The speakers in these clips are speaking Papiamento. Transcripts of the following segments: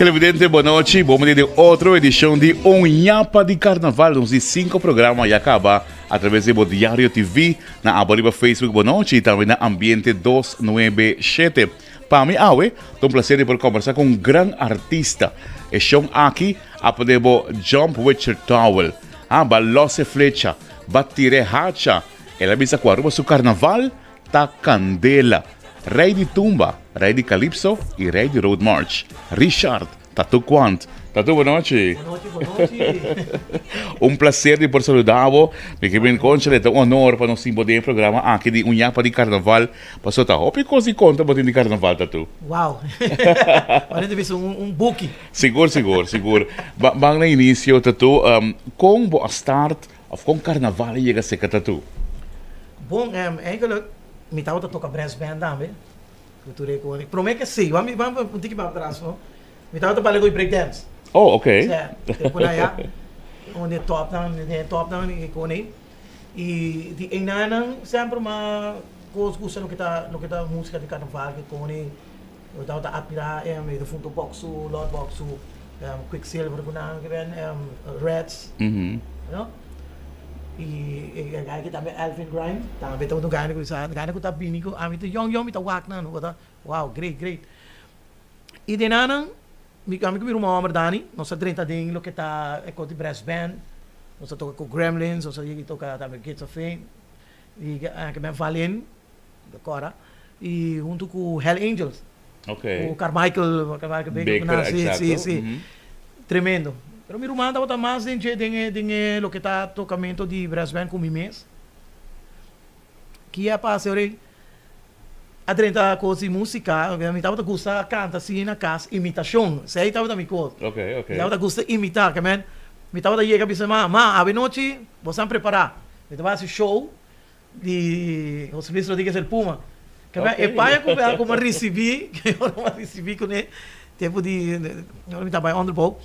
Televidente, bon nochi. Bon bini den otro edicion di Un Ñapa di Carnaval. Nos di cinco programa ya caba a traves di bo Diario TV, na abo riba Facebook Bon Nochi y tambe na Ambiente 297. Pa mi awe, ta un placer di por conversa cu un gran artista. E shon aki a pone bo jump with your towel. Ah, ba los e flecha, ba tira e hacha. El a bisa cu Aruba su carnaval ta candela. Rey di tumba, rey di calypso y rey di road march, Richard Tatu Quant. Tatu, bon nochi. Bon nochi, bon nochi. Un placer di por saluda bo. Mi ke bin concha, ta un honor pa nos tin bo den e programa aki di Un Yapa di Carnaval. Pasobra ta hopi cos di conta bo tin di carnaval, Tatu. Wow. Ora ta bisa un buki. Sigur, sigur, sigur. Ban na inicio, Tatu. Con bo a start of con carnaval a yega cerca Tatu? Bon, eigenlijk mi tabata toca brass band tambe. Cu tur e cos. Prome ke si, wak mi ban un tiki mas atras no. Mi tabata baila cu break dance. Oh, ok. Sa, tempo na ya. Un di e topnan, di e topnan e con ey. Y di eynan semper mi cos gusta loke ta, loke ta musica di carnaval ke con ey. Mi tabata admira e difunto Boxu, Lord Boxu, Quicksilver cu nan ke ben, Reds. You know. Y e guy aki tambe Alvin Grime tambe ta un guy cu sa guy cu ta bini cu ami ta yong yong mi ta wak nan bo ta wow great great y den nan mi ami cu mi ruman homber Dani nos a drenta den loke ta e cos di brass band nos a toca cu Gremlins nos a yega toca tambe Gates of Fame y ke men Valin de Cora y hunto cu Hell Angels. Ok. Cu Carmichael, Carmichael Baker, Baker, si, exacto. si, si. Tremendo. Pero mi ruman tabata mas den dje, den e, den e loke ta tocamento di brass band cu mi mes. Ki a pasa ora a drenta cos di musica, mi tabata gusta canta asina na cas, imitacion, esey tabata mi cos. Ok, ok. Mi tabata gusta imita, ke men, mi tabata yega bisa ma, ma, awenochi bo san prepara, mi ta bay haci show. Di José Luis Rodríguez el Puma. Ke Ok. e paña ku ku mi a risibí, ke ora mi a risibí kuné tempu di ora mi ta bai onderbouw,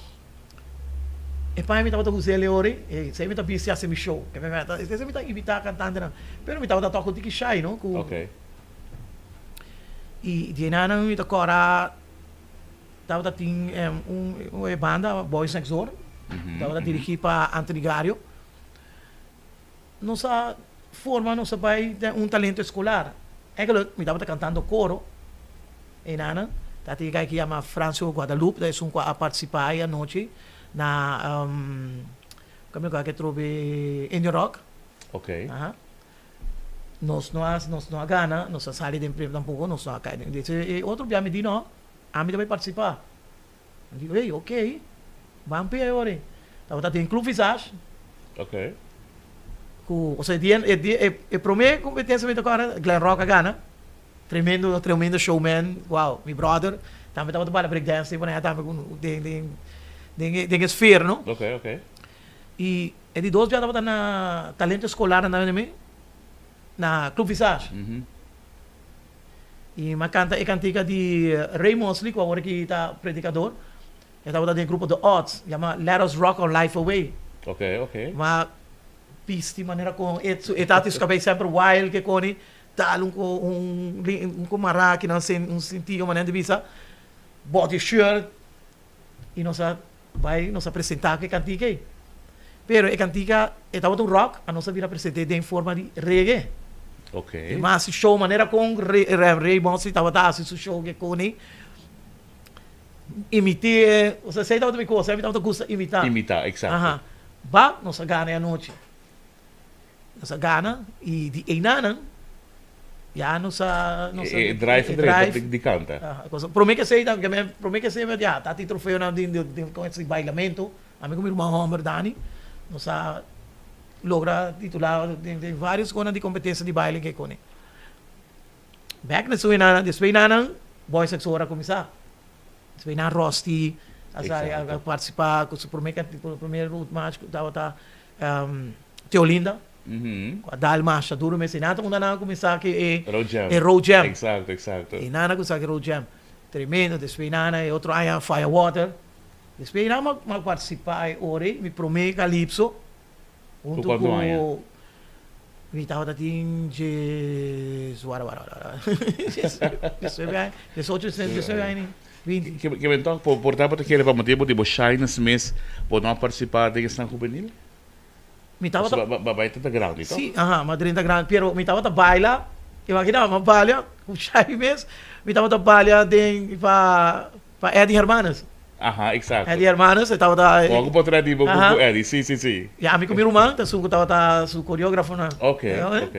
e paña mi tabata usa el e ora ei, esei mi ta bisti hasi mi show. Ke mi ta esei mi ta invitá kantantenan, pero mi tabata tòg un tiki shy no ku Ok. i di einan mi ta kòrda tabata tin un e banda Boys Next Door, tabata dirigí pa Anthony Gario. Nos a forma nos a bai den un talento escolar. Eigenlijk mi tabata cantando coro einanan. Ta tin e guy ki yama Francio Guadalupe, ta esun cu a participa e anochi na como cu a trobe Indian Rock. Ok. Aha. Nos no a nos no a gana, nos a sali den premio tampoco, nos no a cay den. E otro bia mi di no, ami ta bai participa. Mi di, ey, ok, ban p'e ora ei. Tabata den Club Visage. Ok. Ku, osea, e dia, e dia, e, e promé kompetensia mi ta kòrda, Glenn Rock a gana. Tremendo, tremendo showman, wow, mi brother tambe tabata baila break dance tempu nan tambe ku den, den, den e, den e sfeer, no? Ok, ok. I e di dos bia tabata na Talento Escolar nan tabata na Club Visage. I mi a kanta e kantika di Ray Mosley ku awor aki ta predikador. E tabata den e grupo The Odds, yama Let Us Rock Our Life Away. Ok, ok. Mi a bisti manera kon e su e tata su kabei semper wild ke koni dal un ko un un ko mará kinan un sintiyo manera di bisa body shirt i nos a bai nos a presentá ku e kantika ei. Pero e kantika e tabata un rock, a nos a bira present'é den forma di reggae. Ok. E mas hasi show manera kon Ray Mosley tabata hasi su show ke koni imit'é, osea esei tabata mi kos, mi tabata gusta imitá. Imitá, eksakto. Aha. Ba, nos a gana e anochi. Nos a gana y di einanan ya nos a nos a E drive e drenta drive di canta. Aha, cosa prome ke esei tambe prome ke esei ya ta tin trofeonan di di con esei bailamento ami cu mi ruman homber Dani nos a logra titula den den varios conan di competencia di baile ke cone. Bek na su enanan despues enanan Boys Next Door a cuminsa. Despues nan Rusty a sa a participa cu su prome prome road march cu tabata Teolinda cu a dal masha duro mes. E nan ta unda nan a cuminsa cu e Road Jam. e Road Jam. Exacto, exacto. E nan a cuminsa cu e Road Jam. Tremendo. Despues nan e otro aña Firewater. Despues nan a participa e ora ey mi prome Calypso hunto Cu cuanto aña? cu mi tabata tin djes wara wara wara wara diesnuebe aña diesocho diesnuebe aña. 20. Ke men tòg por tabata kere pa motibu di bo shyness mes bo no a partisipá den esnan hubenil? Mi tabata. Pasobra bo a bai tanta grandi tòg? Sí, aha, mi a drenta grandi, pero mi tabata baila, imagina, mi a balia ku shy mes, mi tabata balia den pa pa Eddie Hermanus. Aha, eksakto. Eddie Hermanus, e tabata. Bo a ku potrèt di bo ku Eddie, sí, sí, sí. Ya, ami ku mi ruman ta esun ku tabata su koreógrafonan. Ok, ok.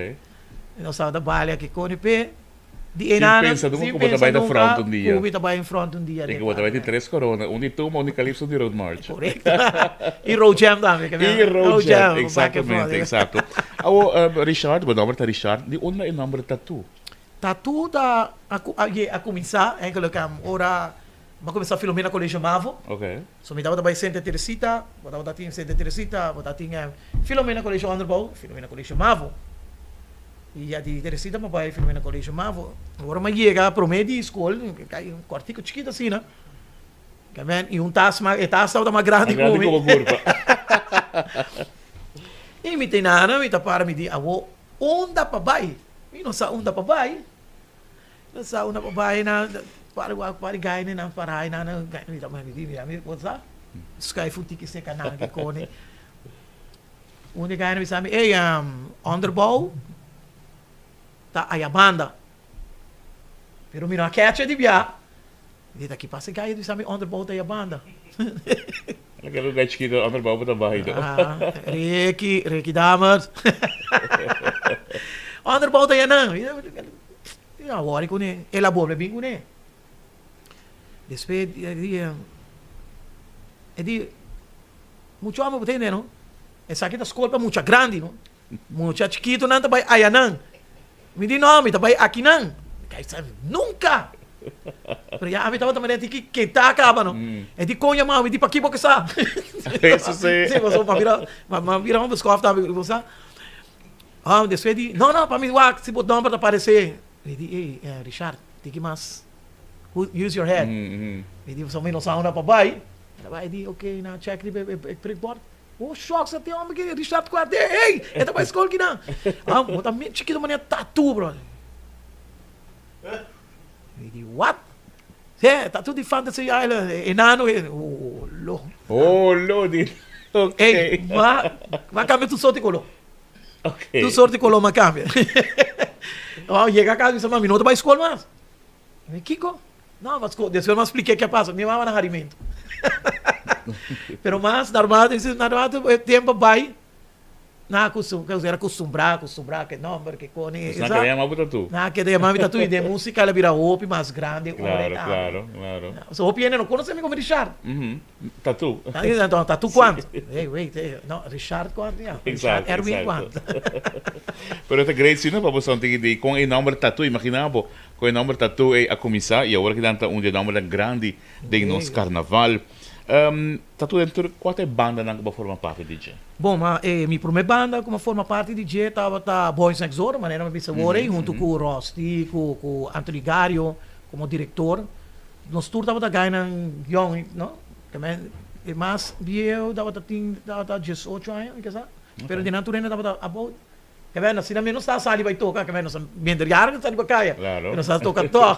Nos tabata balia kikoni p'e. Di Sin enana, pensa nunca sin cu bo ta pensa bai ta nunca front un dia. cu mi ta bai in front un dia Y den cu bo ta bai tin parke. tres corona, un di tumba, un di calypso, un di road march. Correcto. Y road jam tambe. Que Y road jam, back and exactamente, forth. exacto. Awo, Richard, bo nomber ta Richard, di unda e nomber Tattoo? Tattoo ta a cu a ye a cuminsa eigenlijk ora mi a cuminsa Filomena Colegio Mavo. Ok. So mi tabata bai Santa Teresita, bo tabata tin Santa Teresita, bo ta tin Filomena Colegio Onderbouw, Filomena Colegio Mavo. I ya di Teresita pa bai Filomena Colegio Mavo. Ora mi a yega prome di skol, kai un kòrtiku chikitu asina, i un tas mas, e tas tabata mas grandi ku mi. Grandi ku bo kurpa. I mi ta nana, mi ta para mi di awo unda pa bai? Mi no sa unda pa bai. No sa unda pa bai na para wak para gaine nan para ai nan mi ta mi di mi bo sa skuif un tiki seka nan ke kone. Un di gaina bisa mi, Ey, onderbouw ta aya banda. Pero mi no a kecha di bia. Mi di, ta ki pasa e gaya di bisa mi onderbouw ta aya banda? El a keda un gai chikito, onderbouw bo ta bai do. Ah, Ricky, Ricky Dammers. Onderbouw ta aya nan. Mi no a wori kuné. El a bolbe bin kuné. Despues di, e di. Mucha homber bo ta hende no. Esaki ta skol pa mucha grandi no. Mucha chikitonan ta bai ayanan. Mi di no, mi ta bai akinan. Mi kai sa nunka. Pero ya ami tabata manera tiki keta kaba no. E di kon yama mi di paki bo ke sa. Eso si. Si pasobra mi a bira mi a bira un beskof tambe bo sa. Ah despues di no no pa mi wak si bo nomber ta parese. Mi di ey Richard tiki mas use your head. Mi di pasobra mi no sa unda pa bai. El a bai di, ok, nan a check riba e prikbord. Oh, shucks, a tin homber ki Richard Cuarte, hey, e ta bai skol kinan. Ah, bo ta mi chikito manera tatu, bro. Mi di, what? Sí, tatu di Fantasy Island, e enano, oh, lo. Oh, lo, di, ok. Hey, ma, ma cambia tur soort di color. Ok. Tur soort di color ma cambia. Oh, yega casa, mi sa, ma mi no ta bai skol mas. Mi, Kiko? No, mas ku despues mi a spliké ke a pasa. Mi mama na harimentu. Pero mas normal, normal e tempu a bai, nan a kustum, era kustumbrá, kustumbrá ku e nòmber, ku e koni. Pues nan keda yama bo Tatu. Nan keda yama mi Tatu i den músika el a bira hopi mas grandi ora Klaro, tambe. klaro, klaro. So hopi hende no konosé mi komo Richard. Tatu. Anto Tatu Quant. Hey, wait, hey, no, Richard Quant, ya. Richard Exacto, Erwin exacto. Quant. Pero ta great si no pa bo sa un tiki di kon e nòmber Tatu, imagina bo Con e nomber Tatu ey a cuminsa y awor kinan ta un di e nombernan grandi den nos carnaval. Tatu den tur cua ta e bandanan cu bo a forma parti di dje? Bon, ma e mi prome banda cu mi a forma parti di dje tabata Boys Next Door, manera mi a bisa awor ey, hunto cu Rosti, cu cu Anthony Gario como director. Nos tur tabata gainan yong, no? E mas bieu tabata tin tabata diesocho aña, mi kesa. Pero di nan tur hende tabata about Ke bèn asina mi no sa sali bai toka, ke bèn nos a minderjarig nos sa riba kaya, Claro. pero nos sa toka tòg.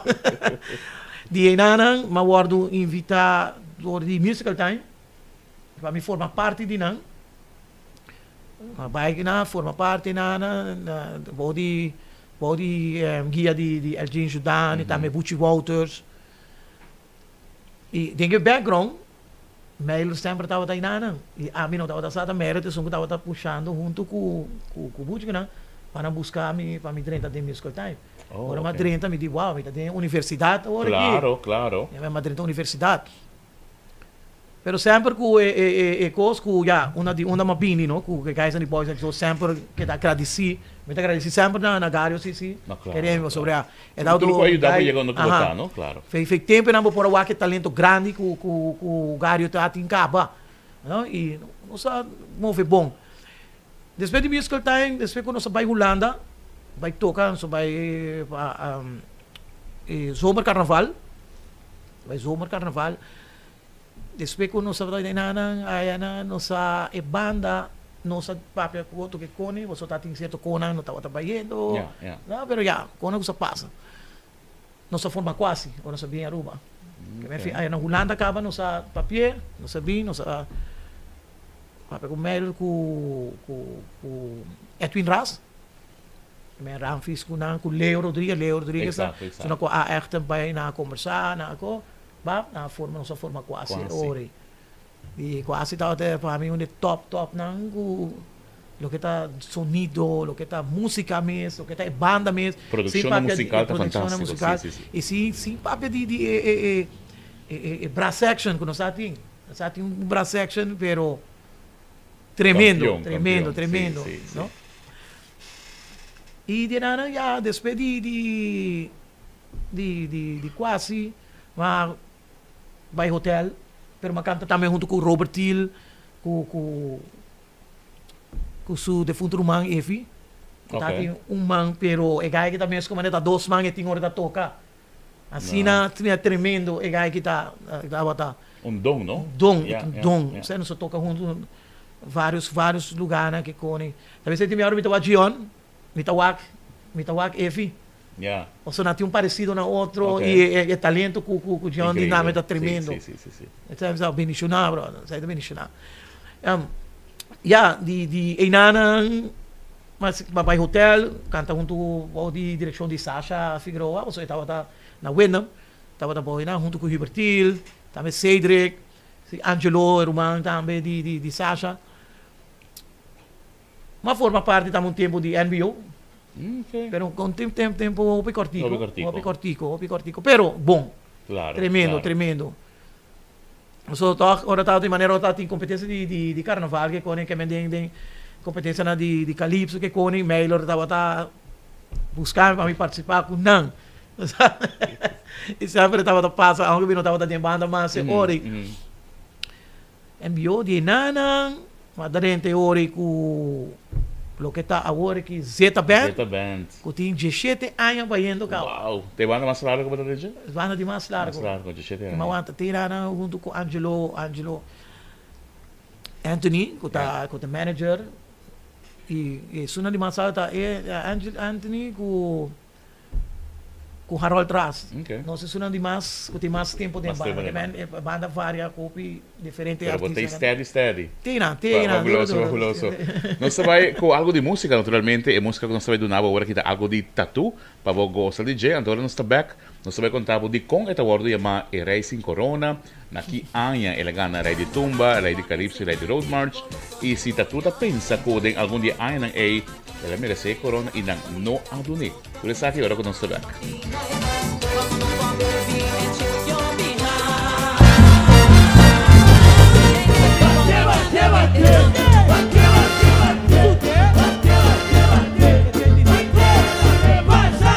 Di einanan mi a wòrdu invitá dor di Musical Time pa mi forma parti di nan. Mi a bai kinan forma parti nan na bou di bou di guia di di Elgin Judani, tambe Buchi Wouters. I den e background Meiler semper tabata einanan i ami no tabata sa ta Meiler ta esun ku tabata pushando huntu ku ku Buchkenan pa nan buska mi pa mi drenta den Musical Time. Oh, Ora mi a ok. drenta mi di wow mi ta den universidat awor aki. Claro, claro. Mi a drenta universidat. Pero semper ku e e e e kos ku ya unda di unda mi a bini no ku e guys nan di Boys Next Door semper keda agradisí mi ta agradisí semper na na Gario si si No, claro, kere claro. pasobra E Tur ta ku a yuda bo gai yega unda ku bo aha ta, no? Claro. Fei fei temponan bo por a wak e talento grandi ku ku ku Gario ta tin kaba, no? I nos a move bon. Despues di Musical Time, despues ku nos a bai Hulanda, bai toka, nos a bai pa e zomercarnaval, bai zomercarnaval. Despues ku nos a bai nan aya nan nos a e banda nos a papia ku otro ke koni boso ta tin sierto konan no tabata bayendo Ya, ya. no pero ya konan ku sa pasa nos a forma kuasi ora nos a bin Aruba. Okay. Aya na Hulanda kaba nos a papia, nos a bin, nos a papia ku Merel ku Edwin Ras. Men Ramfis ku nan ku Leo Rodriguez, Leo Rodriguez. Exacto. So na ko a echt bij na conversar na ko ba na forma nos a forma quasi Quasi. Ori. E quasi tabata pa mi un di top top nan ku loke ta sonido, loke ta músika mes, loke ta banda mes. Produkshon Sin papia musikal ta produkshon fantástiko, musikal. si. I sin papia di e brass section ku nos tin. Nos tin un brass section, pero tremendo, Kampeon, tremendo, kampeon, tremendo, si. no? I di nada, ya despues di quasi, m'a bai hotel, pero m'a kanta tambe huntu ku Robert Thiel, ku su defuntu ruman Evi. Tin un man, pero e guy ku tambe komo ta dos man e tin ora ta toka. Asina, no, tremendo, e guy ku ta Un don, no? Don, un don. Bo nos toka huntu vários lugá, né, ku kone. Talbes tin mi ta Gion, mi ta wak Evi. O sea, tin un paresido na otro i e talento ku Gion Inkreibel. Dinamita tremendo. Si, si, si, si. Esei ta bendishoná, bro. Esei ta bendishoná. Ya, di einan, mas bai hotel, kanta huntu ku di direkshon di Sasha Figueroa, o sea, tabata na Wyndham, tabata bon huntu ku Hubert Thiel, tambe Cedric, si Angelo, ruman tambe di Sasha. M'a forma parti tambe un tempu di NBO, pero ku tempu, tempu, tempu, hopi kòrtiku, Hopi kòrtiku. Hopi kòrtiku, hopi kòrtiku, pero bon. Tremendo, tremendo. So toch, ora ta di manera ora tin kompetensia di karnaval ku kone ku men den kompetensia na di calypso ku kone Maylor tabata buska pa mi partisipá ku nan. I semper tabata pasa, aunke mi no tabata den banda mas ori. NBO di nanan, ma drente ori ku loke ta awor ku Zeta Band, Zeta Band. Ku tin 17 aña bayendo kaba. Wow. Te banda mas largu ku bo ta? Banda di mas largu. Mas largu, 17 aña. Ma wanta tira na huntu ku Angelo, Angelo Anthony, ku ta manager. I suna di mas alta e Angelo Anthony ku Harold Ras. Nos suna di mas ku tin mas tempu di Mas tempu banda. den Men, banda varia kopi diferente Pero bo ta artista. steady, steady. Tina, tina. Fabuloso, duro, duro. Fabuloso. Nos ta bai ku algu di músika, naturalmente. E músika ku nos ta bai duna awor aki ta algu di Tattoo, pa bo gosa di dje. Anto nos ta back. Nos ta bai konta di kon e ta wòrdu yamá e Rei Sin Korona. Na ki aña el a gana Rei di Tumba, Rei di Calypso i Rei di Road March. I si Tattoo ta pensa ku den algun di aña ei, el a meresé korona i nan no a dun'é. Por esaki ora ku nos ta back. Bate, bate, bate, bate, bate, bate, bate, pasa.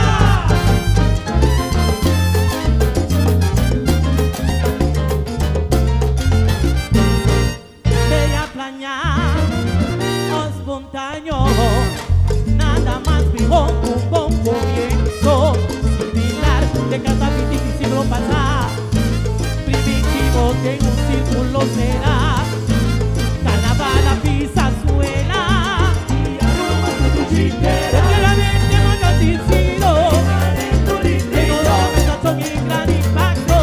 Bella plaña, espontáneo, nada más vivo un buen comienzo, similar de cada 25 siglo pasado, primitivo que en un círculo será, carnaval a pisa suela, Y aroma tu chitera, que la mente magnificio, que que no son y gran impacto,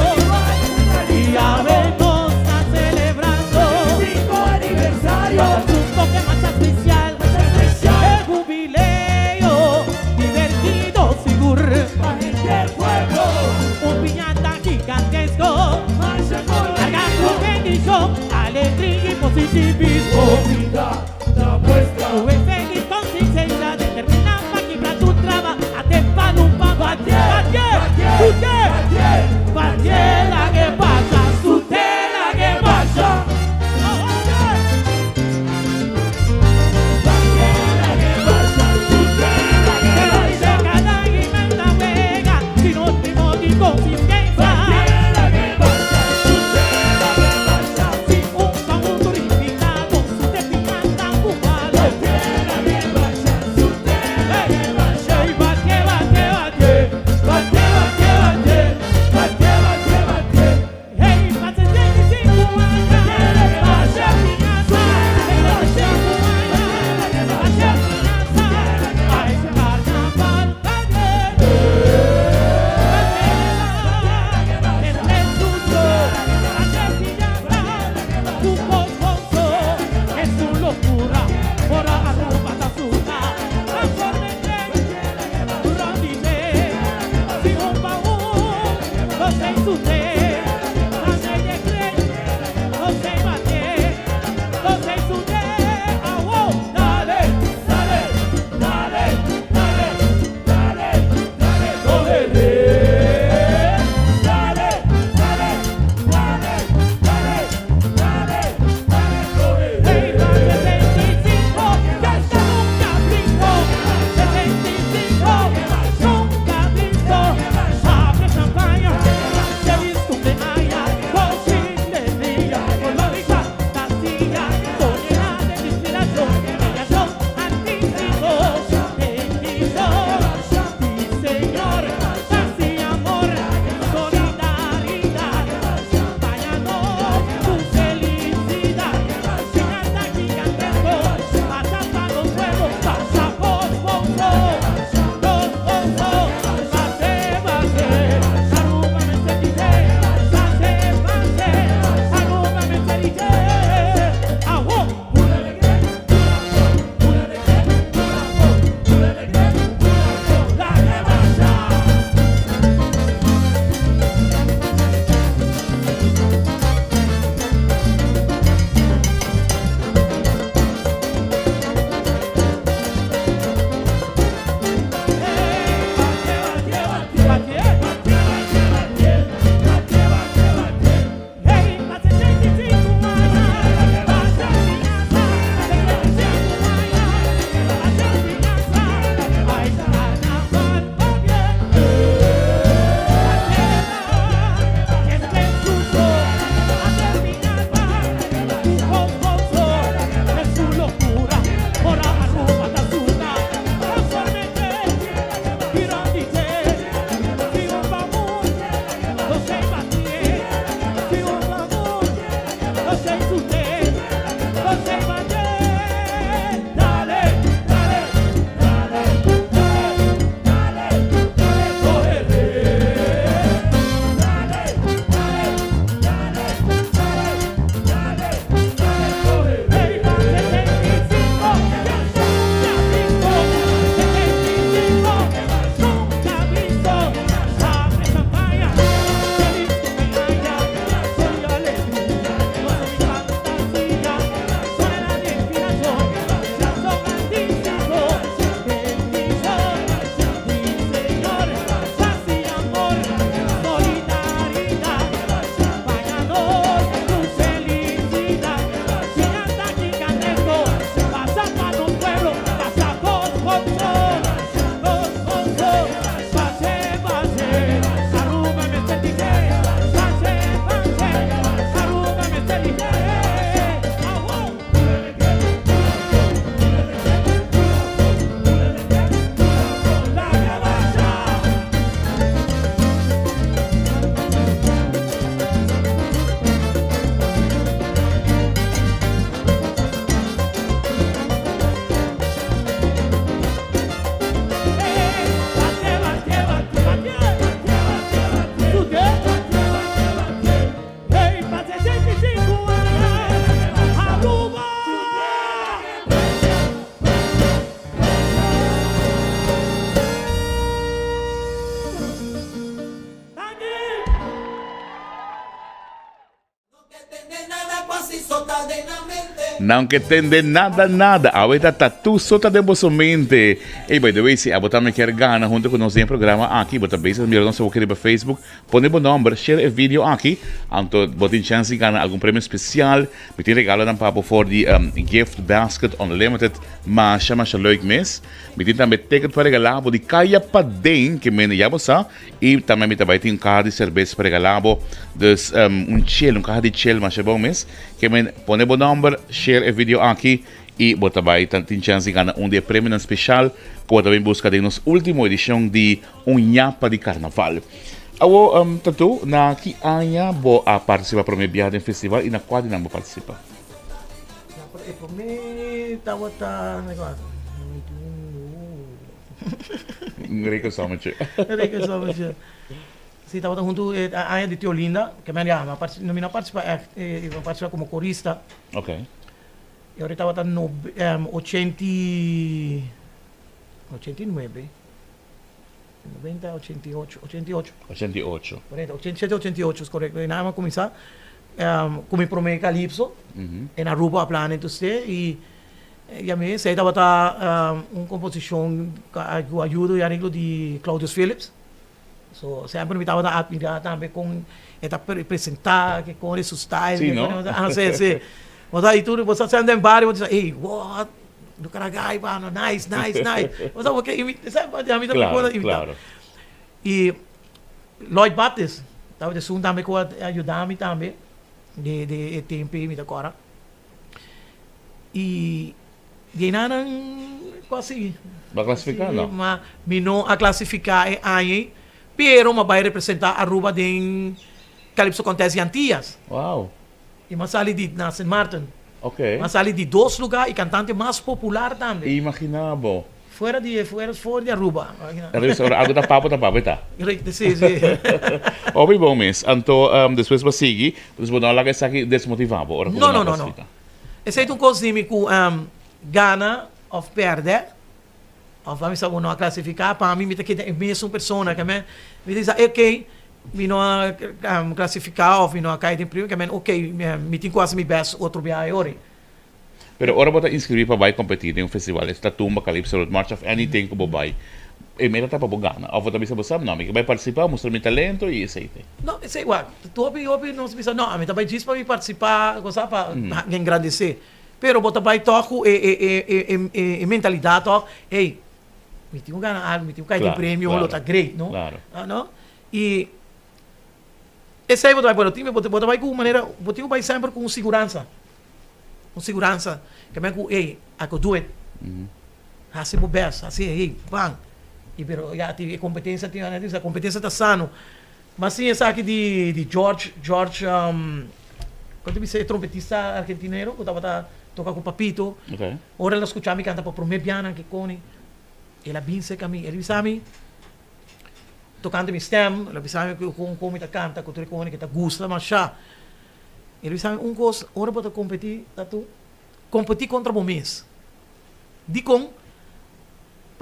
y a vernos está celebrando. 5 aniversario, Un toque más especial, especial. El jubileo, divertido, sigur, Pa' gente del pueblo, un piñata gigantesco, marcha con cargando bendición, alegría y positivismo. Vida, la muestra, Tu feliz consistencia determina pa' quebrar tu traba, ate palumpa, Batié, batié, batié, batié, batié, batié la que pasa, su tela que pasa. Oh, oh, yeah. la que pasa, su tela que Pero pasa, dice cada inventa juega, sinónimo de consistencia. la que pasa, su tela que pasa, Si un pan purificado, su te piñata cubano. Nan ke tende nada nada. Awe ta Tattoo so ta den boso mente. Ey by the way si abo tambe kier gana hunto ku nos den e programa aki bo ta bezig mira nos awoki riba Facebook pone bo nomber share e video aki anto bo tin chance di gana algun premio special. Mi tin regalonan pa bo for di gift basket unlimited masha masha leuk mes. Mi tin tambe ticket pa regala bo di Kaya Paden ke mende ya bo sa. Y tambe mi ta bay tin un caha di cerbes pa regala bo. Dus un chel, un caha di chel masha bon mes. Ke men pone bo nomber, share e video aki y bo ta bay ta tin chance di gana un di e premionan special cu bo ta bin busca den nos ultimo edicion di Un Ñapa di Carnaval. Awo Tattoo, na ki aña bo a participa prome biaha den festival y na cua di nan bo participa? E prome tabata. Reken sommetje. Reken sommetje. Si, tabata huntu e aña di Teolinda, ke men ya, mi no a participa echt, mi a participa como corista. Ok. E ora tabata no, ochenti, 89, 90, 88, 88. 88. Correcto, 87, 88 es correcto. E nan a cuminsa cu mi prome calypso, en Aruba a plana entonces y Y ami esey tabata un composicion cu ayudo y areglo di Claudius Philips. So semper mi tabata admira tambe con e ta presenta, con e su style. Si no? Ah si si. Bo sa y tur bo sa sende den bario bo ta bisa ey what look at that guy mano nice nice nice. Bo sa bo ke imita ami ta Claro por imita. claro. Y Lloyd Baptist tabata esun tambe cu a yuda mi tambe den e tempo ey mi ta acorda. Y di einan nan cu a sigui. Bo a clasifica no? Ma mi no a clasifica e aña ei, pero mi a bay representa Aruba den Calypso Contest di Antillas. Wow. Y mi a sali di na Sint Maarten. Ok. Mi a sali di dos lugar y cantante mas popular tambe. Imagina bo. Fuera di fuera for di Aruba. Entonces ora algo ta papo ta papo ta. Si si. Hopi bon mes. Anto despues bo sigui, dus bo no a laga esaki desmotiva bo ora ku bo No no no no no. clasifica. Esei ta un kos di mi ku gana of pèrdè of a misa bo no a klasifiká pa mi mi ta keda e mesun persona ke men mi ta bisa ok mi no a klasifiká of mi no a kai den prima ke men ok mi tin ku hasi mi bèst otro biaha e ora. Pero ora bo ta inscribi pa bai competi den un festival, esta tumba, calypso, road march of anything cu bo bai, e meta ta pa bo gana of bo ta bisa bo sa, no, mi ke bai participa, mustra mi talento y esey te. No, esey wak, hopi hopi nos bisa no, ami ta bai djis pa mi participa, cosa pa engrandece. Pero bo ta bai toch cu e e e e e mentalidad toch, hey, mi tin cu gana algo, mi tin cu cay den premio, lo ta great, no? No? Y esey bo ta bai, pero tin bo ta bai cu un manera, bo tin cu bai semper cu un siguransa. Un siguransa ke men ku ey I could do it. Hasi bo best, hasi ey bang. Y pero ya tin e competencia tin e competencia ta sano. Mas sin esaki di di George George kon ta bisa e trompetista argentinero ku tabata toka ku Papito. Ora el a skucha mi kanta pa prome bianan ke koni el a bin serka mi el a bisa mi tokante mi stem el a bisa mi kon kon mi ta kanta ku tur e koni ke ta gusta masha. El a bisa mi un kos, ora bo ta kompetí, ta tu kompetí kontra bo mes. Dikon?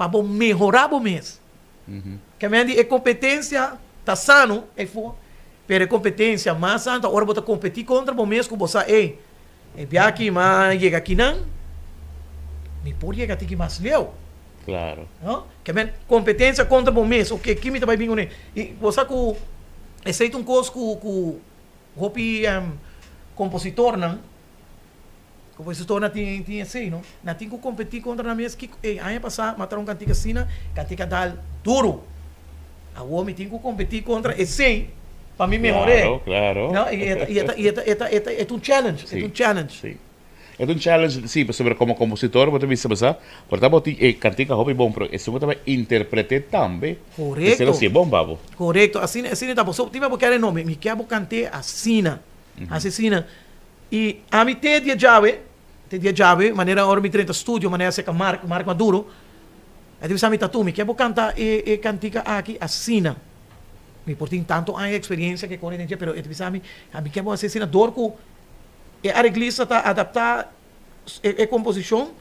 Pa bo mehorá bo mes. Ke men di e kompetensia ta sano, ei fu, pero e kompetensia mas sano ta ora bo ta kompetí kontra bo mes ku bo sa, ei, e bia aki mi a yega akinan, mi por yega tiki mas leu. Klaro. No? Ke men kompetensia kontra bo mes, oke, ki mi ta bai bin kuné? I bo sa ku esei ta un kos ku ku. Hopi compositornan, compositornan tin tin esey no, nan tin cu competi contra nan mes kico ey aña pasa mi a traha un cantica asina, cantica dal duro, awor mi tin cu competi contra esey pa mi mehore, Claro, claro. no, y e ta y e ta y e ta e ta e ta e ta un challenge, e ta un challenge. Sí. E ta un challenge, sí, pasobra como compositor bo ta bisa bo sa, por ta bo tin e cantica hopi bon, pero esun bo ta bai interprete tambe, Correcto. esei lo si e bon pa bo. Correcto, asina, asina ta bo. So, tin bo kere no, mi kier bo cant'é asina, hasi asina. Y ami te dia djawe, te dia djawe, manera ora mi drenta studio, manera acerca Mark, Mark Maduro, e ta bisa mi, Tatu, mi kier bo canta e, e cantica aki asina. Mi por tin tanto aña di experiencia ke kore den dje, pero e ta bisa mi, ami kier bo hasi asina dor cu E areglista ta adaptá e komposishon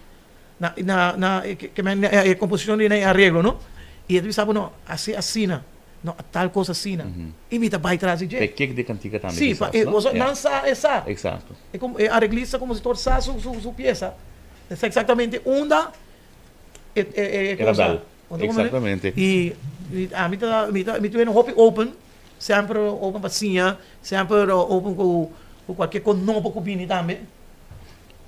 na na na e komposishon di na e areglo no i e ta bisa bo no hasi asina. No, tal kos asina. I mi ta bai tras di dje. Pa e kick di kantika tambe Sí, pa kisas, e, no? boso Ja. nan sa e sa. Eksakto. E kom, e areglista, kompositor sa su, su, su piesa. E sa eksaktamente unda e, e, e, e El a kos ta. dal. Bo ta komprende? Eksaktamente. I, i ami ta, mi ta, mi ta wende hopi open, semper open pa siña, semper open ku, ku kualke kos nobo ku bini tambe.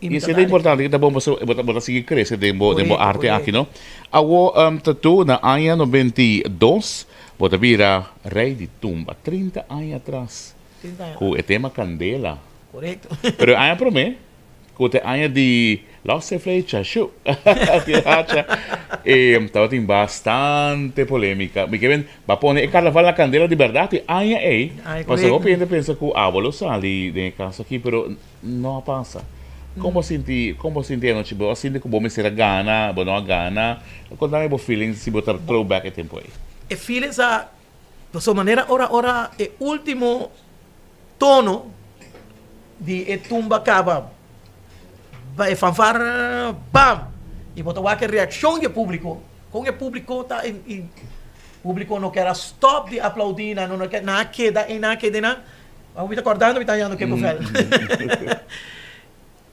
I esei ta importante, ta bon pasobra bo ta bo ta sigui krese den bo den bo arte aki no. Awo Tattoo na aña 92 bo ta bira rei di tumba 30 aña atras ku e tema Kandela. Korekto. Pero e aña promé ku ta e aña di Los e flecha shu di hacha e tabatin bastante polémika. Mi ke men Ba pone e carnaval na candela di berdad e aña ey, pasobra hopi hende pensa cu abo lo sali den e caso aki, pero no a pasa. Con bo a sinti, con bo a sinti anochi? Bo a sinti cu bo mester a gana, bo no a gana? Conta mi bo feelings si bo ta throw back e tempo ey. E feelings a, pasobra manera ora ora e ultimo tono di e tumba caba, e fanfar bam! Y bo ta wak e reaccion di e publico. Kon e publico ta i publico no kier a stop di aplaudi nan no kier nan a keda ei nan a keda ei nan abo mi ta kordando mi ta hañando ke bevel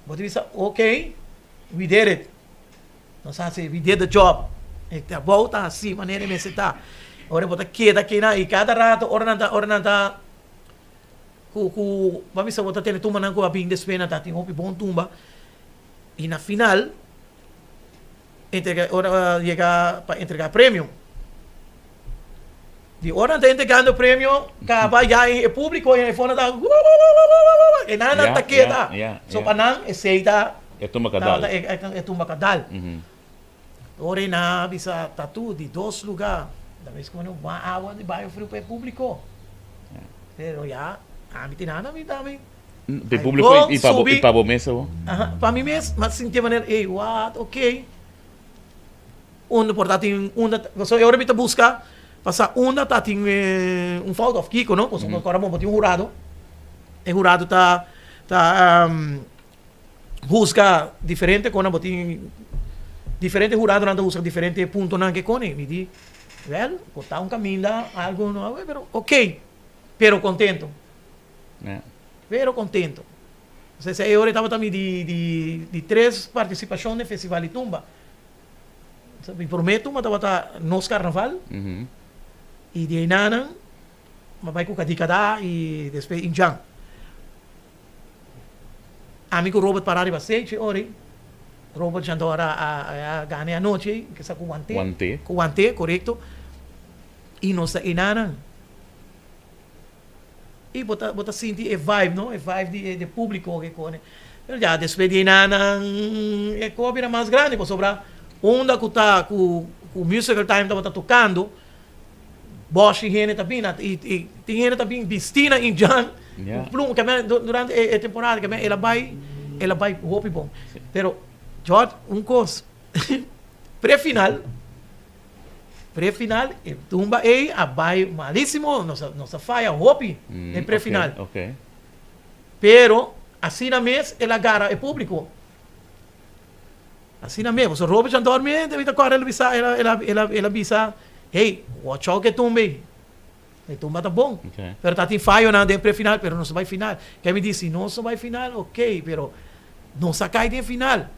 bo ta bisa ok we did it nos a hasi we did the job e trabou ta hasi manera e mester ta ora bo ta keda aki nan i kada rato ora nan ta ora nan ta ku ku bo a bisa bo ta tene tumbanan ku a bin despues nan ta tin hopi bon tumba i na final. Entrega ora yega pa entrega premio. Di ora nan ta entregando premio kaba ya e publico e fondo ta e nan nan ta keda. So pa nan esey ta E tumba kadal. E tumba kadal. Ora e nan a bisa Tatu di dos luga ta mes kono wan awa di baño frio pa e publico. Pero ya ami tin nan ami tambe. Pe publico y pa bo, y pa bo mes awo? Aha, pa mi mes, m'a sinti manera, ey, what, ok. Unda por ta tin, unda, pasobra e ora mi ta busca pa sa unda ta tin un fout of kiko, no? Pasobra ora bo tin un hurado, e hurado ta, ta husga diferente con bo tin diferente huradonan ta husga diferente puntonan ke kone. Mi di, wel, por ta un caminda algo no, pero ok, pero contento. Pero contento. Entonces e ora tabata mi di di di tres participacion den Festival di Tumba. Mi prome tumba tabata Nos Carnaval y di einanan mi a bay cu Kadikada y despues Indjan. Ami cu Robert para riba stage e ora ey. Robert Jandor a gana e anochi ey, kisa cu Wante. Wante. Cu Wante, corecto. Y nos ta einanan. Y bo ta bo ta sinti e vibe no, e vibe di e publico ke kone. Pero ya despues di einan nan e ko a bira mas grandi pasobra unda ku ta ku ku musical time tabata tokando boshi hende ta bini y y tin hende ta bin bisti na indjan ku pluma ke men durante e temporada ke men el a bai el a bai hopi bon. Pero George un kos pre final. Pre-final e tumba ey a bay malisimo, nos a nos a faya hopi den pre-final. Pero asina mes el a gara e publico. Asina mes, pasobra Robert Chandor mi ta corda el a bisa el a el a el a el a bisa hey watch out cu e tumba ey, e tumba ta bon. Pero ta tin fayonan den pre-final pero nos a bay final. Ke mi di si nos no bay final ok pero nos a cay den final.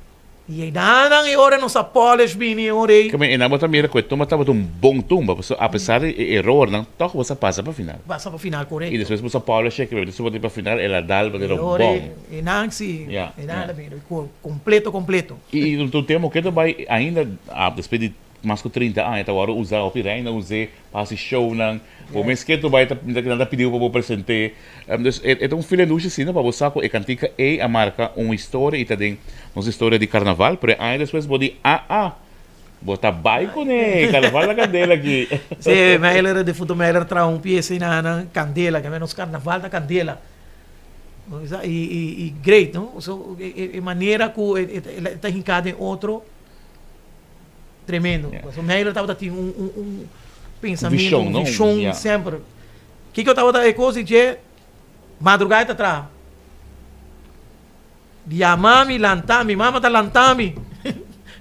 I einan e ora nos a polish bini e ora ei. Keme einan bo ta mira ku e tumba tabata un bon tumba, pasobra apesar di e erornan, tòg bo sa pasa pa final. Pasa pa final, korekto. I despues bo sa polish e keme despues bo ta bai pa final, el a dal manera un E ora bòm. einan si, Ya, einan ya. el a bini kompleto kompleto. I un tempu ke ta bai ainda despues di mas ku 30 aña ta wòrdu usá, hopi reina us'é pa hasi shownan. Bo mes ke tu bai ta nan ta pidi bo pa bo present'é. Dus e ta un fil en lushi asina pa bo sa ku e kantika ei a marka un historia i ta den nos historia di karnaval. Pero e aña despues bo di ah ah, bo ta bai kuné, karnaval na kandela aki. Sí, Meiler, defunto Meiler traha un piesa ei na kandela, ke nos karnaval ta kandela. I i great no, so e manera ku e ta hinká den otro. Tremendo. Pasobra Meiler tabata tin un un un pensamiento, Vision, un no? vision Ya. semper. Kiko tabata e kos di dje madrugá e ta traha. Yama mi, lanta mi, mama ta lanta mi.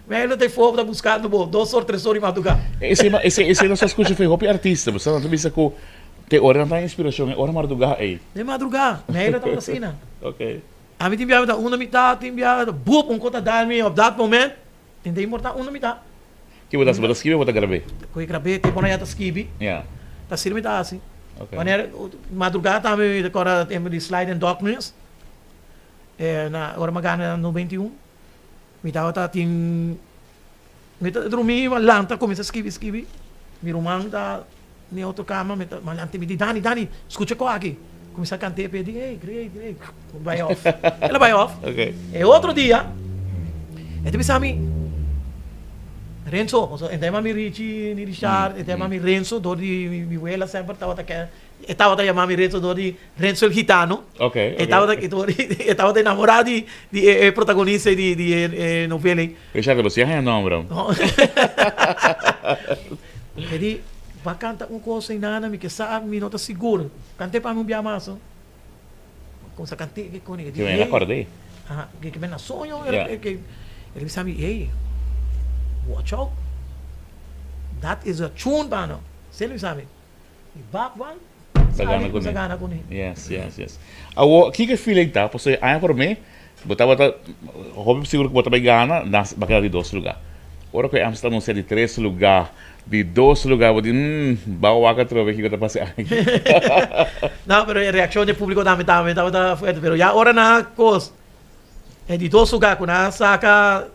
Melo ta for ta buscando bo, 2 or, 3 or di madruga. Esey nos a scucha for hopi artista, bo sa bisa cu te ora nan ta inspiracion, e ora madruga ey. De madruga, Melo ta asina. Ami tin biaha ta una mitad, tin biaha boep, un cos ta dal mi op dat moment, tin ta importa una mitad. Ki bo ta haci? Bo ta skibi of bo ta grab'é? Cu e grab'é, te pone ya ta skibi. Ta asina mi ta haci. Wanneer madruga tambe mi ta corda tempo di Slide and Darkness, na ora mi a gana na 91. Mi tabata tin mi ta drumi mi a lanta cuminsa skibi skibi mi ruman ta den otro cama mi ta lanta mi di Dani Dani scucha cu aki cuminsa cant'e p'e di ey great great bai off el a bai off e otro dia e ta bisa mi Renzo pasobra e ta yama mi Richie ni Richard e ta yama mi Renzo dor di mi wela semper tabata ke E tabata yama mi Renzo dor di Renzo el Gitano. E tabata e tabata enamorá di di e protagonista di di e novela ei. Richard, bo si a haña nomber. No. E di, Bo a kanta un kos ei nana, mi ke sa, mi no ta sigur. Kant'é pa mi un bia mas. Kumsa kant'é ke koni. E di, Ke men akord'é. Aha, ke men na soño. E di bisa mi, Ey, watch out. That is a tune pa no. Esei lo bisa mi. I bak wan Ta gana kuné. Sa gana kuné. Yes, yes, yes. Awor, kiko e feeling ta? Pasobra e aña promé, bo tabata hopi sigur ku bo ta bai gana, nas bo a keda di dos lugá. Ora ku e Amstel anunsiá di tres lugá, di dos lugá, bo di, mm, bou wak atrobe kiko ta pasa e aña aki. No, pero e reakshon di e públiko tambe tambe tabata fuerte. Pero ya ora nan a kos e di dos lugá ku nan a saka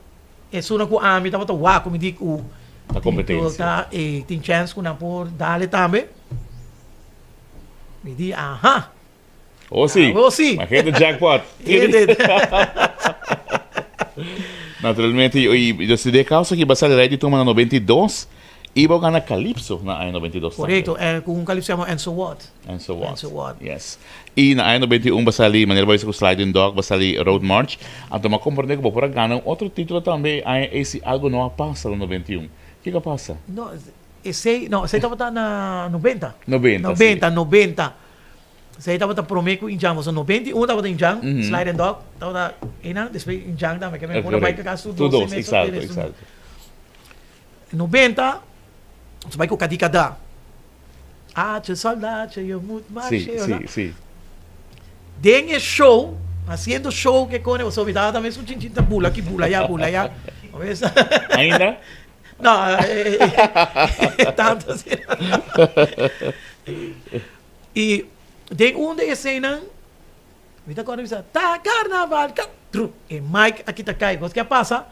Esunnan ku ami tabata wak ku mi di ku Ta kompetensia. Ta e tin chèns ku nan por dale tambe. Mi di aha. Oh si. Oh si. Ma hit the jackpot. Hit it. Naturalmente i i de causa ki basa rei di tuma na 92 i bo gana Calypso na aña 92 tambe. Korekto, ku un Calypso yama And So What. And So What. And So What. Yes. I na aña 91 bo sali, manera bo a bisa ku Sliding Dog, bo sali Road March. Anto mi a komprende ku bo por a gana un otro titulo tambe e aña ei si algo no a pasa na 91. Kiko a pasa? No, esei, no, esei tabata na 90. 90, si. 90, 90. Esei tabata prome ku Injan, pasobra 91 tabata Injan, Sliding Dog tabata einan, despues Injan tambe, ke men por a bai kaka su Tur dos dos, e mesun, exacto, e mesun. exacto. 90, nos bai ku Kadikada. Ache soldaatje, je moet marcheren. Sí, sí, sí. Den e show, haciendo show ke kone, pasobra mi tabata mes un chinchin ta bula aki, bula aya, bula aya. Ainda? No, tanto asina. I den un di e escenanan, mi ta kòrda mi bisa, Ta carnaval, ka, tru, e mic a kita kai. Kos ke a pasa?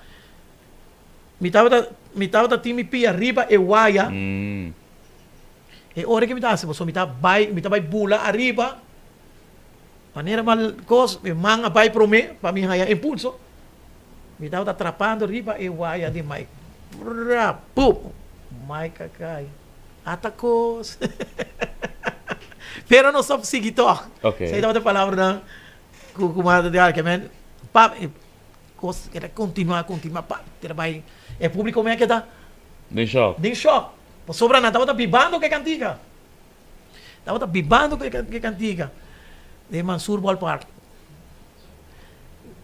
Mi tabata, mi tabata tin mi pia riba e waya. E ora ke mi ta hasi pasobra mi ta bai, mi ta bai bula ariba, manera mal kos, mi man a bai prome pa mi haya impulso, mi tabata trapando riba e waya di mic, pra, pum, mic a kai, ata kos. Pero nos a sigui tog. Esei tabata e palabranan ku ku mi a di, ke men, pap, Kos keda kontinuá, kontinuá, pa, keda bai. E públiko me a keda. Den shòk. Den shòk. Pasobra nan tabata bibando ku e kantika. Tabata bibando ku e kantika den Mansur Ballpark.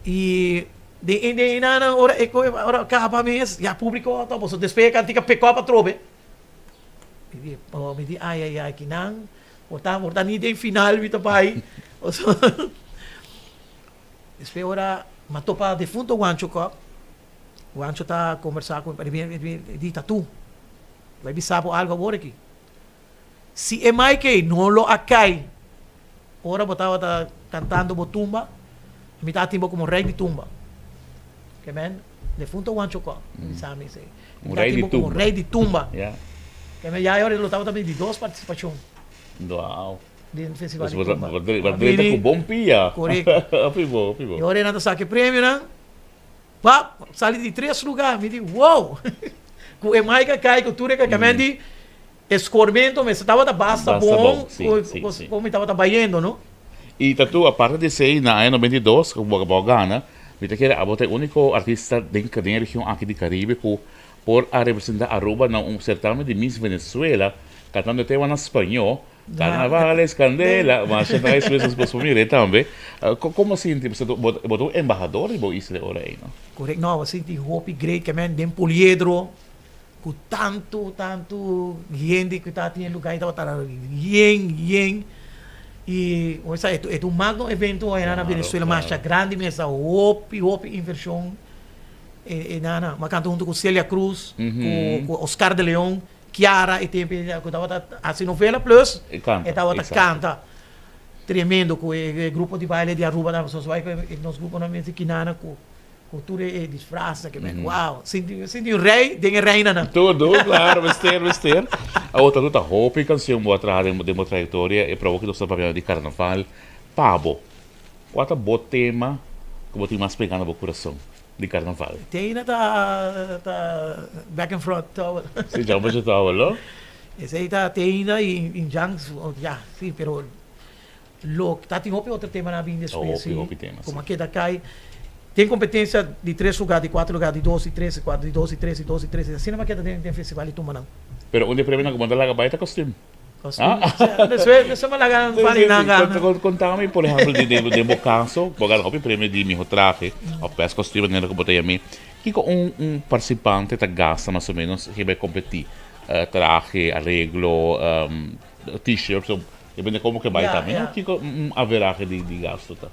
I den den einan ora e ora a kaba mes, ya públiko a topa. So despues e kantika pick up atrobe. Mi di, oh, mi di ai ai ai kinan por ta por ta ni den final mi ta bai. Despues ora m'a topa defunto Wancho kòp, Wancho ta kombersá ku mi, e di, Tatu, bai bisa bo algu awor aki. Si e Mike ei no lo a kai ora bo tabata kantando bo tumba, mi ta tin bo komo rei di tumba. Ke men, defunto Wancho Kòp a bisa mi esei. Mi ta tin bo komo rei di tumba. Ke men, ya e ora lo tabata mi di dos partisipashon. Wow. Den festival di tumba. Bo drenta ku bon pia. Korekto. Hopi bo, hopi bo. E ora nan ta saka e premionan, pap, sali di tres lugar. Mi di, wow! Ku e mic a kai, ku tur e kai. Men di, e skormento mester tabata basta bon ku mi tabata bayendo, no? I Tatu, aparte di esei, na aña 92, ku bo a gana, mi ta kere abo ta e úniko artista den e region aki di Karibe ku por a representá Aruba na un sertamen di Miss Venezuela, kantando e tema na spañó. Carnaval es candela, masha nice mes nos por mira tambe. Como sinti, pasobra bo bo ta un embahador di bo isla e ora ei, no? Correct, no, bo sinti hopi great ke men den Poliedro ku tantu tantu hende ku ta tin e lugar ei tabata yen yen i bo sa e ta un magno evento ayá na Venezuela masha grandi mes a hopi hopi invershon e nana, mi a kanta huntu ku Celia Cruz ku Oscar de Leon. Kiara e tempo ku tabata hasi novela plus E kanta, e tabata exacto. kanta tremendo ku e grupo di baile di Aruba nan nos bai ku e nos gruponan mester kinana ku ku tur e disfraznan ke men wow sinti sinti un rei den e reinanan. Todo, claro, mester, mester. Awor ta ta hopi cancion bo a traha den den bo trayectoria e probo ku nos ta papia di carnaval. Pa bo, kua ta bo tema ku bo tin mas pega na bo curason? di carnaval. Teina ta ta back and front towel. Si jump je towel lo. Esey ta teina y in jang ya si pero lo ta tin hopi otro tema nan a bin despues si. Hopi hopi tema si. Como a keda cay den competencia di tres lugar di cuatro lugar di dos di tres di cuatro di dos di tres di dos di tres asina nan a keda den festival di tumba nan. Pero un di e premionan cu bo ta laga bay ta costume. Contami por ehempel den bo caso, bo gana hopi premio di miho trahe of best costume manera cu bo ta yami. Kico un participante ta gasta mas o menos riba e competi? Trahe, areglo, t-shirt, depende como ke bay tambe no? Kico un averahe di gasto ta?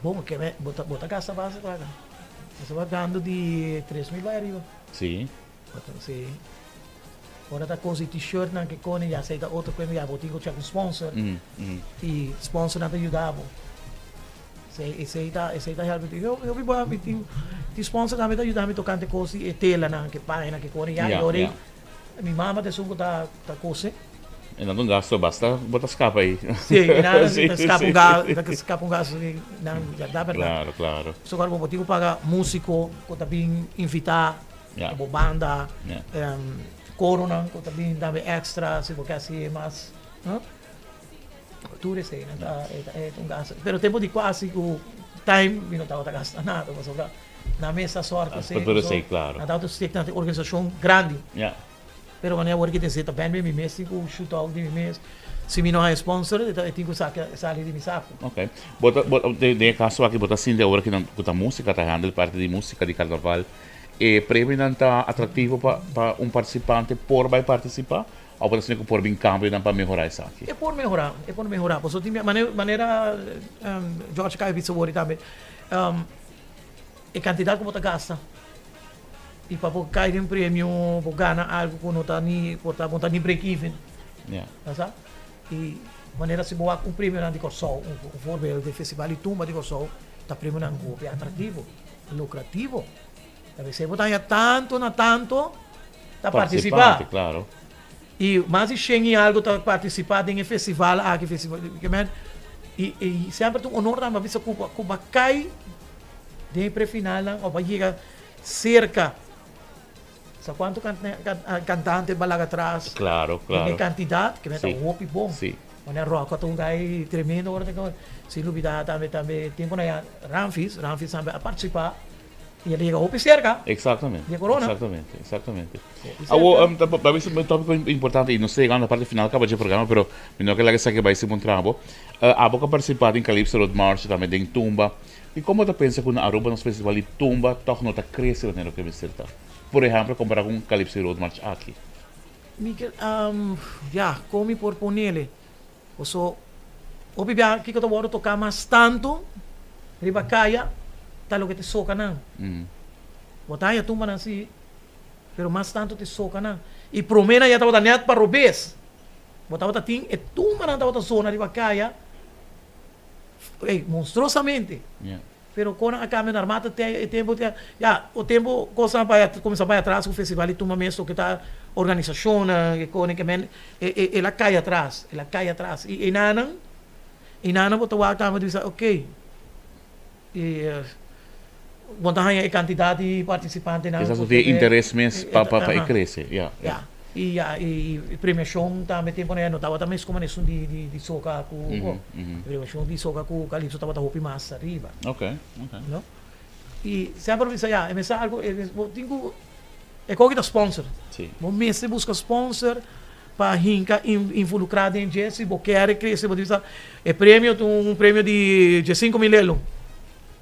Bon, bo ta gasta basta placa. Bo ta pagando di 3000 bay ariba. Si. Si. Ora ta kosi t-shirtnan ke kone ya esei ta otro kuenta ya bo tin ku chek un sponsor i sponsornan ta yuda bo. Esei ta esei ta help mi. Yo mi bo mi tin tin sponsor tambe ta yuda mi tokante kosi e telanan ke pañanan ke kone ya i ora ei mi mama ta esun ku ta ta kose. E nan ta un gasto basta bo ta skapa ei. Si e nan ta skapa un gasto ta skapa un gasto di nan ya ta bèrdat. Klaro klaro. So bo tin ku paga musiko ku ta bin invitá. Bo banda, koronan ku ta bin tambe extra si bo ke hasi mas, no? Tur eseinan ta e ta un gasto. Pero tempu di kuasi ku time mi no tabata gasta nada pasobra nan mes ta sòrg esei. Nan tabata stik na organisashon grandi. Pero wanneer awor ki tin zeta bèn mi mes tin ku shoot out di mi mes. Si mi no haña sponsor e tin ku saka sali di mi saku. Ok. Bo ta bo den e kaso aki bo ta sinti awor ki nan ku ta musika ta handle parti di musika di karnaval e premionan ta atraktivo pa pa un partisipante por bai partisipá òf bo ta sinti ku por bin kambionan pa mehorá esaki? E por mehorá, e por mehorá. Pasobra tin manera manera George Kai a bisa awor tambe e kantidat ku bo ta gasta. I pa bo kai den premio bo gana algu ku no ta ni por ta bo ta ni break even. Ta sa? I manera si bo wak un premionan di Kòrsou, un voorbeeld di festival di tumba di Kòrsou ta premionan hopi atractivo, lucrativo. Ta p'esei bo ta haña tantu na tantu ta partisipá. I mas di shen i algu ta partisipá den e festival aki, festival ke men i i semper ta un honor tambe pa bisa ku ku bo a kai den e prefinalnan òf a yega Cerca. Sa cuanto cantante ba laga atras. Claro, claro. Den e cantidad, que ta hopi bon. Si. Wanneer Rocco ta un guy tremendo ora ta sin lubida tambe tambe tempo na ya Ramfis, Ramfis tambe a participa y a yega hopi cerca. Exactamente. Di corona. Exactamente, exactamente. Awo, ta bisa un topico importante y nos ta yegando na parte final caba dje programa, pero mi no ke laga esaki bay sin puntra bo. Abo cu a participa den Calypso Road March tambe den Tumba. I komo bo ta pensa ku na Aruba nos festival di tumba tòg no ta krese manera ku e mester ta? Por ehèmpel kompará ku un Calypso Road March aki. Mikel, Ya, kon mi por ponele? Paso hopi bia kiko ta wòrdu toká mas tantu riba kaya ta loke ta soka nan. Bo ta haña tumbanan si, pero mas tantu ta soka nan. I promé nan ya tabata nèt pa robes. Bo tabata tin e tumbanan tabata zona riba kaya. Ey, monstruosamente. Yeah. Pero con a cambia na armata te e tempo te ya, o tempo cosnan bay cuminsa bay atras cu festival di tumba mes loke ta organisacionnan e con ke men e e el a cay atras, el a cay atras y enanan enanan bo ta wak tambe bisa ok e bo ta haña e cantidad di participantenan Kisas no tin e interes mes pa pa pa e crece, ya, ya. Ya, y ya y premiacion tambe tempo nan no tabata mes como esun di di di soca cu premiacion di soca cu calypso tabata hopi mas ariba. Ok, ok. No? Y semper bo bisa ya e mester algo e bo tin cu e koki ta sponsor. Si. Bo mester busca sponsor. pa hinka involucra den dje si bo kier crece bo ta bisa e premio ta un premio di 5000 elo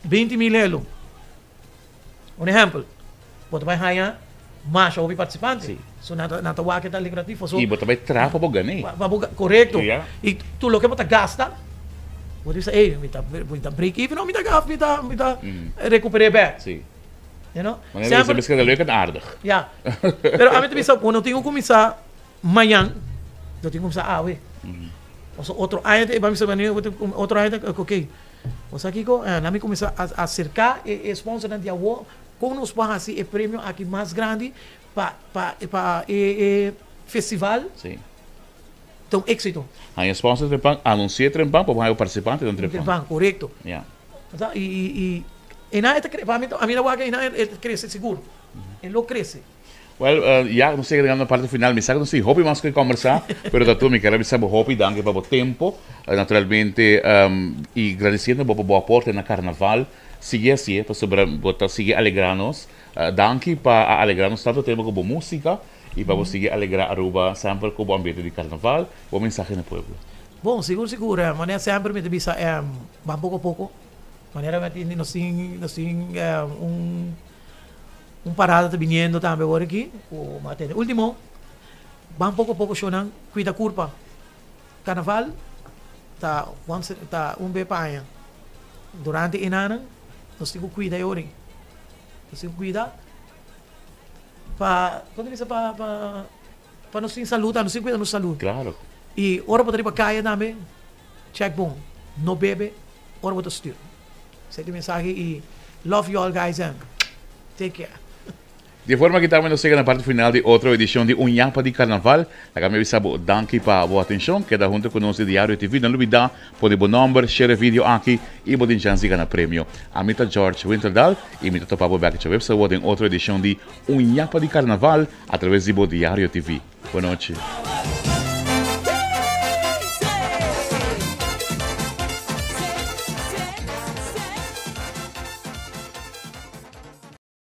20000 elo un ehempel bo ta bay haya masha hopi participante Si. so nan ta nan ta wak e ta lucrativo so Y bo ta bay traha pa bo gane. pa bo corecto Ya. y tur loke bo ta gasta bo ta bisa ey mi ta mi ta break even of mi ta mi ta mi ta recupere bek. Si. You know? Manera Semper, bisa bisa leuk en aardig. Ja. Pero ami ta bisa, bo no tin ku kuminsá mañan, bo tin ku kuminsá awe. Pasobra otro aña ta e bisa bo tin ku otro aña ta oké. Bo sa kiko? Nan mi kuminsá aserká e sponsornan di awor kon nos por hasi e premio aki mas grandi pa pa pa e e festival Sí. ta un éksito. Haña sponsor trempan, anunsi'é trempan pa bo haña bo partisipantenan trempan. Trempan, korekto. Ja. Ta y y y ena e ta cre pa mi ami ta wak ena e ta crece sigur e lo crece. Well ya nos yega na parte final mi sa ku nos tin hopi mas ku e kombersá pero ta tur mi ker a bisa bo hopi danki pa bo tempo naturalmente y gradisiendo bo pa bo aporte na karnaval sigui hasié pasobra bo ta sigui alegrá nos danki pa a alegrá nos tanto tempo ku bo músika y pa bo sigui alegrá Aruba semper ku bo ambiente di karnaval bo mensahe na pueblo. Bon, sigur sigur, manera semper mi ta bisa ban poko poko, manera mi tin nos tin nos tin un un parada ta biniendo tambe awor aki ku mi a tende. Ultimo, ban poko poko shownan cuida curpa. Carnaval ta once ta un be pa aña. Durante e nanan nos tin ku cuida e ora ei. Nos tin ku cuida pa, kon ta bisa pa pa. Pa nos tin salud, nos tin cuida nos salud. Claro. Y ora bo ta riba caya tambe, check bon. No bebe ora bo ta stuur. Esey ta e mensahe y love you all guys and take care. Di e forma aki tambe nos yega na parti final di otro edicion di Un Yapa di Carnaval. Laga mi avisa bo danki pa bo atencion. Keda hunto cu nos di Diario TV. No lubida pone bo nomber, share e video aki y bo tin chance di gana premio. Ami ta George Winterdal y mi ta topa bo bek djaweps awor den otro edicion di Un Yapa di Carnaval. A traves di bo Diario TV. Bonochi.